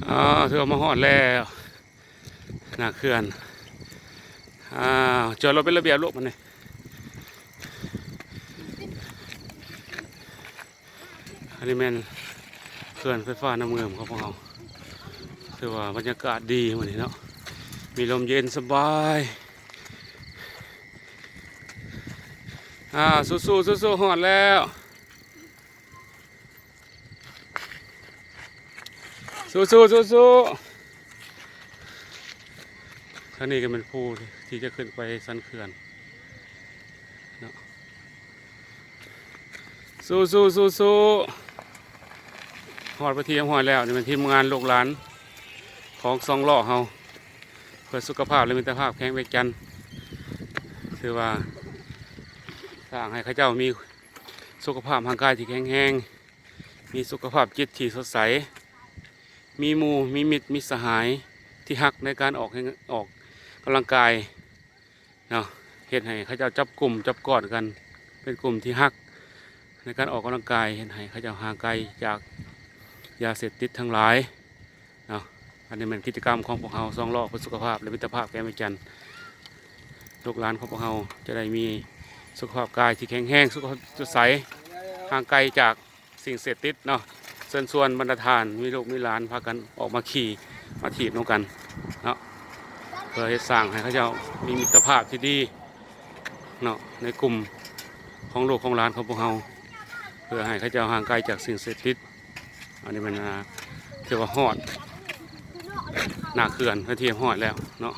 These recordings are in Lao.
ອ່າ ຖືວ່າມາຮອດແລ້ວ ໜ້າເຂື່ອນ. ອ່າ ຈອດລົດເປັນລະບຽບລູກ ມານີ້. ອັນນີ້ແມ່ນເຂື່ອນໄຟຟ້ານ້ຳງື່ມຂອງພວກເຮົາ. ຖືວ່າບັນຍາກາດດີມື້ນີ້ເນາະ ມີລົມເຢັນສະບາຍ. ອ່າ ສູ້ໆ ສູ້ໆ ຮອດແລ້ວ. ສູ້ໆ ສູ້ໆ. ທາງນີ້ກໍແມ່ນພູທີ່ຈະຂຶ້ນໄປສັນເຂື່ອນເນາະ. ສູ້ໆ ສູ້ໆ. ຮອດເປັນທີ່ຮຽບຮ້ອຍແລ້ວ. ນີ້ແມ່ນທີມງານລູກຫຼານຂອງສອງລໍ້ເຮົາ ເພື່ອສຸຂະພາບ ແລະ ມິດຕະພາບແຂວງວຽງຈັນ. ຖືວ່າສ້າງໃຫ້ເຂົາເຈົ້າມີສຸຂະພາບຮ່າງກາຍທີ່ແຂງແຮງ, ມີສຸຂະພາບຈິດທີ່ສົດໃສ, ມີໝູ່ ມີມິດ ມີສະຫາຍທີ່ຮັກໃນການອອກແຮງ ອອກກຳລັງກາຍເນາະ. ເຮັດໃຫ້ເຂົາເຈົ້າຈັບກຸ່ມຈັບກ້ອນກັນ ເປັນກຸ່ມທີ່ຮັກໃນການອອກກຳລັງກາຍ, ເຮັດໃຫ້ເຂົາເຈົ້າຫ່າງໄກຈາກຢາເສບຕິດທັງຫຼາຍເນາະ. ອັນນີ້ແມ່ນກິດຈະກຳຂອງພວກເຮົາ ສອງລໍ້ເພື່ອສຸຂະພາບ ແລະ ມິດຕະພາບແຂວງວຽງຈັນ. ລູກຫຼານຂອງພວກເຮົາຈະໄດ້ມີສຸຂະພາບກາຍທີ່ແຂງແຮງ, ສຸຂະພາບສົດໃສ, ຫ່າງໄກຈາກ ສິ່ງເສບຕິດເນາະ. ເຊີນຊວນບັນດາທ່ານມີລູກມີຫຼານພາກັນອອກມາຂີ່ມາຖີບນຳກັນເນາະ ເພື່ອເຮັດສ້າງໃຫ້ເຂົາເຈົ້າມີມິດຕະພາບທີ່ດີເນາະ ໃນກຸ່ມຂອງລູກຂອງຫຼານຂອງພວກເຮົາ ເພື່ອໃຫ້ເຂົາເຈົ້າຫ່າງໄກຈາກສິ່ງເສບຕິດ. ອັນນີ້ແມ່ນ ອ່າ ຖືວ່າຮອດໜ້າເຂື່ອນເປັນທີ່ຮຽບຮ້ອຍແລ້ວເນາະ.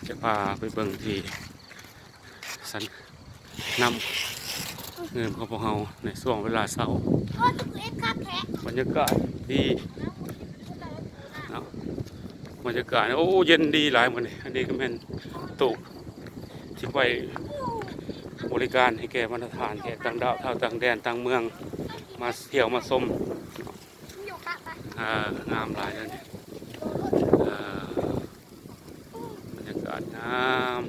ຈະພາໄປເບິ່ງທີ່ ສັນນ້ຳງື່ມຂອງພວກເຮົາໃນຊ່ວງເວລາເຊົ້າ. ໂອ້ຍ ຄືເອັດຄັກແທ້ ບັນຍາກາດດີເນາະ ບັນຍາກາດ ໂອ້ ເຢັນດີຫຼາຍມື້ນີ້. ອັນນີ້ກໍແມ່ນໂຕະທີ່ໄວ້ບໍລິການໃຫ້ແກ່ບັນດາທ່ານແຂກຕ່າງດ້າວ ຊາວຕ່າງແດນຕ່າງເມືອງ ມາທ່ຽວມາຊົມ. ອ່າ ງາມຫຼາຍເດ້ນີ້ ອ່າ ບັນຍາກາດງາມ.